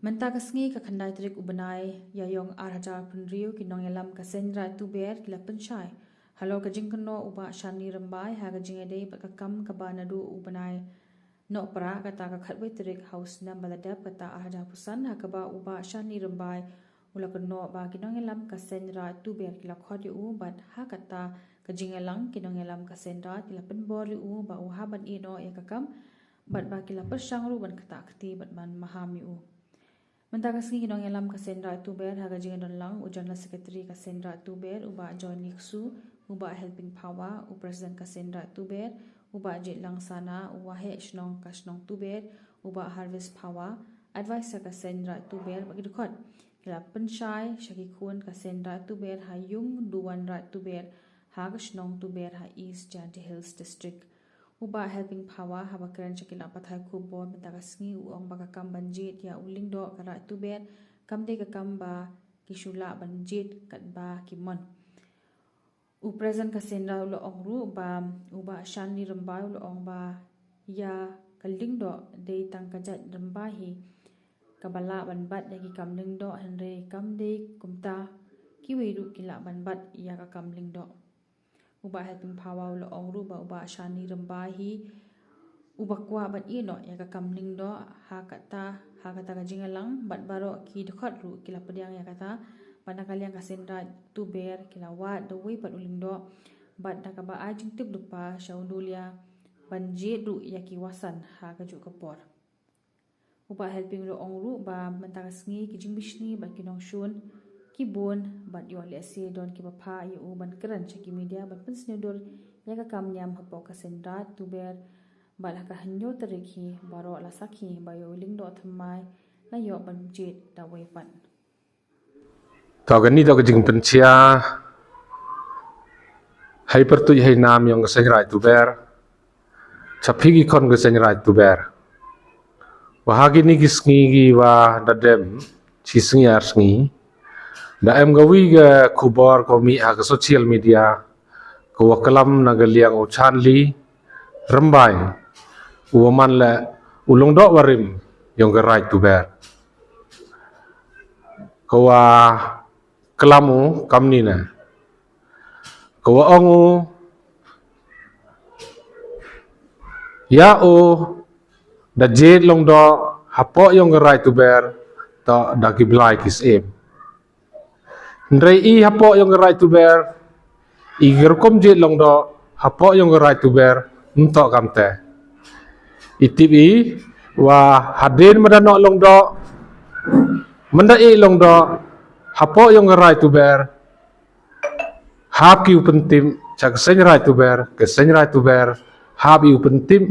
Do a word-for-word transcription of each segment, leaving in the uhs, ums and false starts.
Mynta ka sngi ka khyndai tarik u bnai Ïaïong ar hajar arphew hynriew ki nongïalam ka Seng Raid Tuber ki la pynshai halor ka jingkynnoh u Bah Shanli Rymbai ha ka jingïadei bad ka kam kaba naduh u bnai Nohprah kata ka khatwei tarik ha u snem ba la dep kata ar hajar arphew san ha kaba u Bah Shanli Rymbai u la kynnoh ba ki nongïalam ka Seng Raid Tuber ki la khot ïa u bad ha kata ka jingïalang ki nongïalam ka Seng Raid ki la pynbor ïa u ba u hap ban ïehnoh ïa ka kam bad ba ki la pyrshang ruh ban ktah kti bad ban maham ïa u. Mynta ka sngi ki nongïalam ka Seng Raid Tuber ha ka jingïadonlang u General Secretary ka Seng Raid Tuber u Bah Johnny Ksu, u Bah Helping Phawa, u President ka Seng Raid Tuber, u Bah Jitlang Sana, u Waheh Shnong ka Shnong Tuber, u Bah Harvest Phawa, Advisor ka Seng Raid Tuber bad ki dkhot. Ki la pynshai sha ki khun ka Seng Raid Tuber ha Ïung Duwan Raid Tuber ha ka Shnong Tuber ha East Jaintia Hills District. U Bah Helping Phawa haba kren sha ki lad pathai khubor mynta ka sngi u ong ba ka kam ban jied ïa u lyngdoh ka Raid Tuber kam dei ka kam ba ki shu lah ban jied katba ki mon. U President ka Seng Raid u la ong ruh ba u Bah Shanli Rymbai u la ong ba ïa ka lyngdoh dei tang ka jait rymbai hi kaba lah ban bat ïa ki kam lyngdoh hynrei kam dei kumta kiwei ruh ki lah ban bat ïa ka kam lyngdoh. U Bah Helping Phawa u la ong ruh ba u Bah Shanli Rymbai hi uba kwah ban ïehnoh ïa ka kam lyngdoh ha kata ha kata ka jingïalang bad baroh ki dkhot ruh ki la pdiang ïa kata bad na ka liang ka Seng Raid Tuber ki la wad da uwei pat u lyngdoh bad na kaba ai jingtip lypa sha u Dulia ban jied ruh ïa ki wasan ha kajuh ka por. U Bah Helping u la ong ruh ba mynta ka sngi ki jingbishni bad ki nongshun ki bun bad ïoh lehse don kiba phah ïa u ban kren sha ki media ban pynsngewdur ïa ka kam niam hapoh ka Seng Raid Tuber bad ha ka hynñiew tarik hi baroh la sakhi ba ïa u lyngdoh thymmai la ïoh ban jied da uwei pat. To kane to ka jingpynshai ha i pyrtuid ha i nam ïong ka Seng Raid Tuber. Sha phi ki khon ka Seng Raid Tuber. Wa ha kine ki sngi kiwa da dem shi sngi ar sngi da em kawi ka khubor kawa mih ha ka social media kawa klam na ka liang u Shanli Rymbai uwa man leh u lyngdoh warim ïong ka Raid Tuber. Kawa klam u kamni ne. Kawa ong u ïa u da jied lyngdoh hapoh ïong ka Raid Tuber toh da ki blai ki syiem. Hynrei i hapoh ïong ka Raid Tuber i ka rukom jied lyngdoh hapoh ïong ka Raid Tuber ym toh kamte. I tip i wa hadien mada noh lyngdoh mada i lyngdoh hapoh ïong ka Raid Tuber hap ki u pyntip sha ka Seng Raid Tuber ka Seng Raid Tuber hap i u pyntip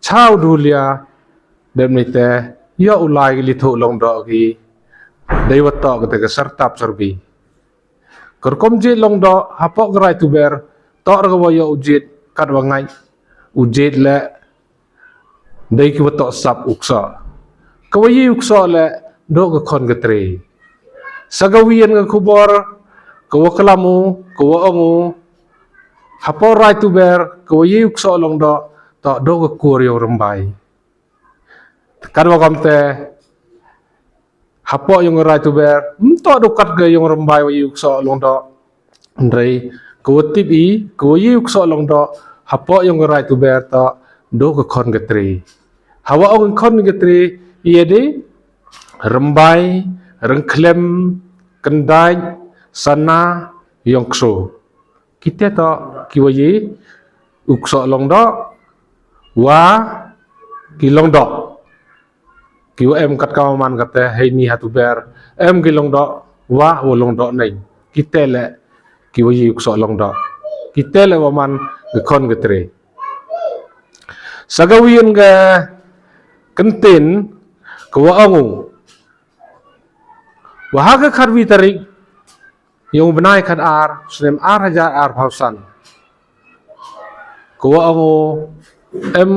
sha u Dulia. Dep ni te ïoh u lai ki lythuh lyngdoh ki dei wa toh kata ka syrtap syrbi. Ka rukom jied lyngdoh hapoh ka Raid Tuber toh ra kawa ïoh u jied katwa ngait u jied leh dei kiwa toh sap u ksoh. Kawa ïa u ksoh leh duh ka khon ka tre. Sa kawi ïa ka khubor kawa klam u kawa ong u hapoh Raid Tuber kawa ïa u ksoh lyngdoh toh duh ka kur ïong Rymbai. Katwa kamte hapoh ïong Raid Tuber ym toh duh kat ka ïong Rymbai wa ïa u ksoh lyngdoh. Hynrei kawa tip i kawa ïa u ksoh lyngdoh hapoh ïong Raid Tuber toh duh ka khon ka tre. Hawa ong ka khon ka tre ïa dei Rymbai, Ryngkhlem, Kyndait, Sana, ïong Kso. Kita toh kiwa ïa u ksoh lyngdoh wa ki lyngdoh. Kiwa em kat kawa man kata heini ha Tuber em ki lyngdoh wa wa lyngdoh nei. Kita leh kiwa ïa u ksoh lyngdoh. Kita leh wa man ka khon ka tre. Sa kawi ïa ka kyntien kawa ong u wa ha ka khatwi tarik ïong u bnai khatar snem ar hajar arphew san. Kawa ong u em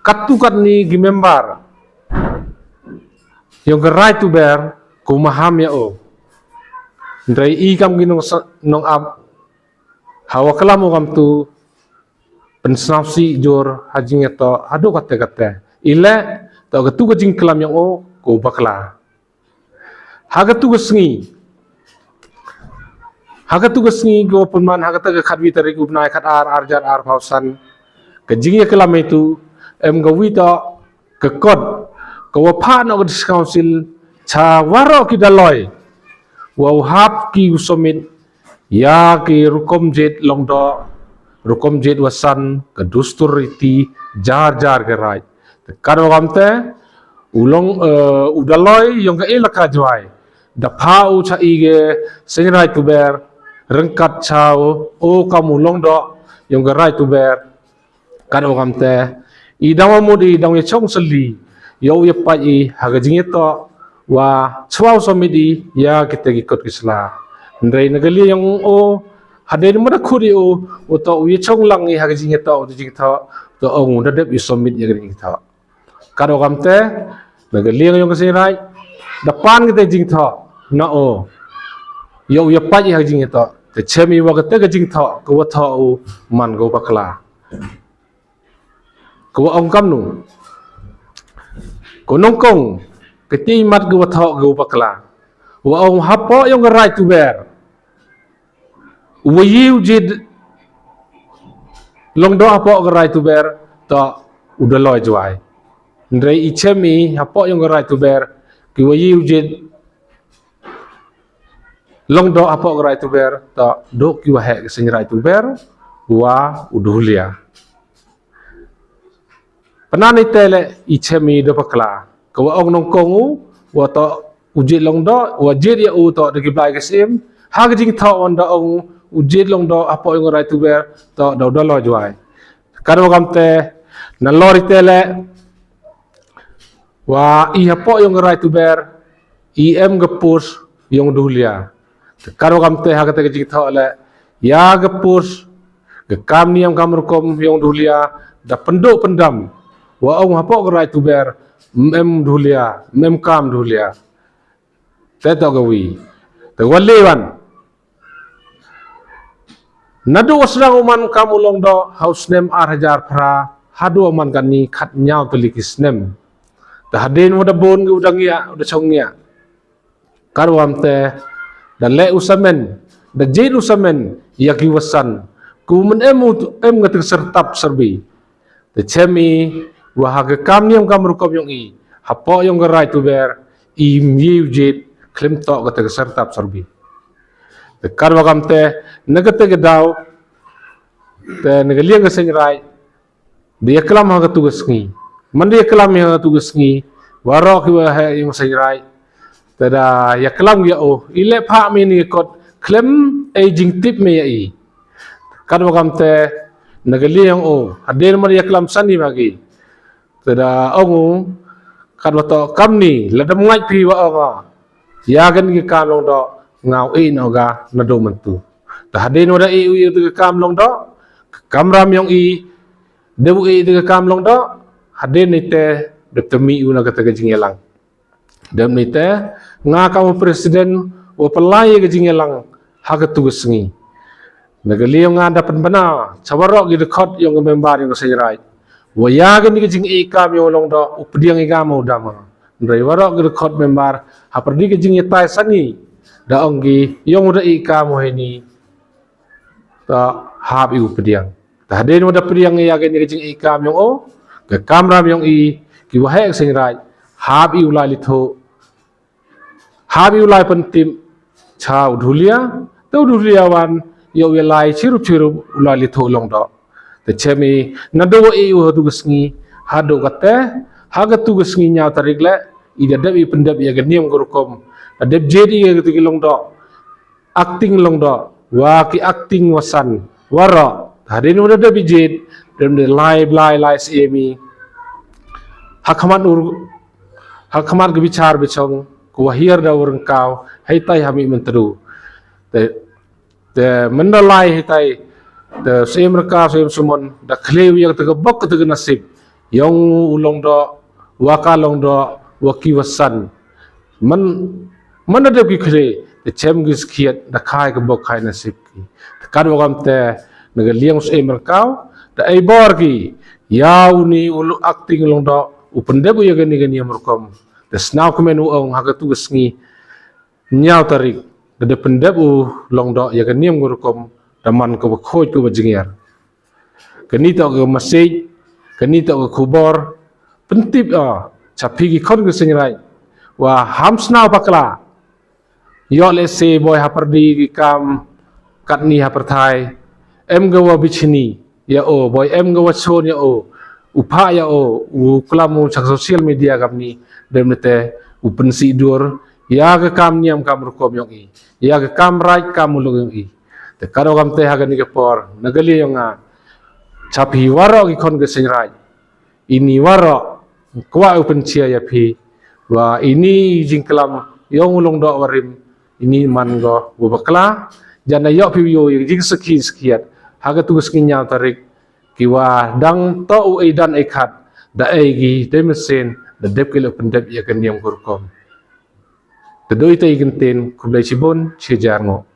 katto katne ki member ïong ka Raid Tuber kawa maham ïa u. Hynrei i kam ki nong ap hawa klam u kamtu pynsngew sih jur ha jingïatoh haduh kate kate. I leh toh katu ka jingklam ïong u kawa bakla. Ha katu ka sngi, ha katu ka sngi ka wa pynman ha kata ka khatwi tarik u bnai khatar ar hajar arphew san, ka jingïaklam itu em ka wi ta ka kot ka wa phah noh ka District Council cha waroh ki daloi wa u hap ki u submit ïa ki rukom jied long doh, rukom jied wa san, ka dustur riti jar jar ka raij. Te kat wa kam te u long, eh, u daloi yong ka Elaka Jwai da phah u cha i ka Seiñ Raij Tuber ryngkat cha u kam u long doh yong ka Raij Tuber. Kat wa kam te i dang wa mut i dang wa chong seli ïa u ïa pait i ha ka jingïatoh wa chwa u submit i ïa kita ki kot ki sla. Hynrei na ka liang yong u hadien ma da khut i u u to u ïa chong lang i ha ka jingïatoh u to jingthoh to ong u da dep i submit ïa ka jingthoh. Kat wa kam te na ka liang yong ka Seiñ Raij da pan kita jingthoh na u ïa u ïa pait i ha ka jingïatoh. Te chem i wa kata ka jingthoh ka wa thoh u man ka wa bakla. Ka wa ong kamnu? Ka nongkong ka ti mat ka wa thoh ka wa bakla. Wa ong hapoh yong ka Raij Tuber wa ïa u jied long doh hapoh ka Raij Tuber to u daloi Jwai. Hynrei i chem i hapoh yong ka Raij Tuber ki wa ïa u jied long doh hapoh ka Raij Tuber to doh ki wa heh ka Seiñ Raij Tuber wa u Dhulia. Pynban ite le i chem i da bakla ka wa ong nongkong u wa to u jied long doh wa jied ïa u to da ki blai ka sim ha ka jingthoh wan da ong u jied long doh hapoh yong ka Raij Tuber to da u daloi Jwai. Kat wa kam te na lor ite le wa i hapoh yong ka Raij Tuber i em ka post yong Dhulia. Te kat wa kam te ha kata ka jingthoh le ïa ka post ka kam niam kam rukom yong Dhulia da pynduh pyndam wa ong hapoh ka Raij Tuber em Dhulia em kam Dhulia. Te to ka wi te wa le wan naduh wa sdang u man kam u long doh ha u snem ar hajar phra haduh wa man kani khat ñiaw tylli ki snem. Te hadien wa da bun ki u da ngiah u da chong ngiah. Kat wa kam te da leh u samen da jied u samen ïa ki wa san ku men em u em nga te ka sertap serbi. Te chem i wa ha ka kam niam kam rukom yong i hapoh yong ka Raij Tuber i ym ïa u jied khlem toh kata ka sertap serbi. Te kat wa kam te na kata ka daw te na ka liang ka Seiñ Raij da ïaklam ha katu ka sngi. Man da ïaklam ha katu ka sngi waroh ki wa heh yong ka Seiñ Raij te da ïaklam ïa u i le phah mi ni kot khlem ei jingtip mi ïa i. Kat wa kam te na ka liang yong u hadien man da ïaklam sani ma ki te da ong u kat wa to kam ni la dam ngait phi wa ong a ïa kan ki kam long doh nga u i no ga na do mentu. Te hadien wa da i u i te ka kam long doh ka kam ram yong i de u i te ka kam long doh hadien ni te de te mi u na kata ka jingïalang. Dem ni te nga kam u president wa pynlai ka jingïalang ha katu ka sngi. Na ka liang nga da pynbna cha waroh ki dkhot yong ka member yong ka Seiñ Raij wa ïa kani ka jingïakam yong u long doh u pdiang i kam u dama. Hynrei waroh ki dkhot member ha pyrdi ka jingïatai sani da ong ki yong u da i kam u heni ta hap i u pdiang. Ta hadien wa da pdiang ïa kani ka jingïakam yong u ka kam ram yong i ki wa heh ka Seiñ Raij hap i u lai lithuh hap i u lai pyntip cha u Dhulia. Te u Dhulia wan ïa u ïa lai chirup chirup u lai lithuh long doh. Te chem i naduh wa i u hatu ka sngi haduh kate ha katu ka sngi ñiaw tarik le i da dep i pyndep ïa ka niam ka rukom da dep jied i ïa katu ki long doh. Acting long doh wa ki acting wa san waroh hadien wa da dep i jied dem de lai blai lai siem i ha khmat ur ha khmat ka bichar bichong ku wa hiar da u ryngkaw hei tai ha mi mentru. Te te men da lai hei tai te siem ryngkaw siem sumon da khlei ïa kata ka bok kata ka nasib yong u long doh wa ka long doh wa ki wa san. Man man da dep ki khlei te chem ki skhiat da khai ka bok khai nasib ki. Te kat wa kam te na ka liang siem ryngkaw da ai bor ki ïa u ni u lu acting long doh u pyndep u ïa kani kani am rukom. Te snaw kmen u ong ha katu ka sngi hynñiew tarik da dep pyndep u Lyngdoh ïa ka niam ka rukom da man kaba khuid kaba jynjar. Kane toh ka message, kane toh ka khubor pyntip, ah, sha phi ki khon ki synrai, wa ham sñiaw bakla. Ïoh lehse boi ha pyrdi ki kam katne ha pyrthai, em ka wa bichni ïa o, boi em ka wa shon ïa o, u phah ïa o, u klam u sha social media kamni, dep nete u pynsih dur ïa ka kam niam kam rukom yong i, ïa ka kam raij kam muluk yong i. Te ka dok kamte ha kane ka por, na ka liang yong nga, sha phi waroh ki khon ki synrai, ini waroh kwah u pynshai ïa phi, wa ini jingklam yong u Lyngdoh warim, ini man ko wa bakla. Jan ïoh phi ïoh ïa jingsakhi sakhiat ha katu ka sngi hynñiew tarik, ki wa dang toh u ei dan ei khat, da ei ki dei mynsiem, da dep ki la pyndep ïa ka niam ka rukom. Te dei te i kyntien, khublei shibun, shi hajar nguh.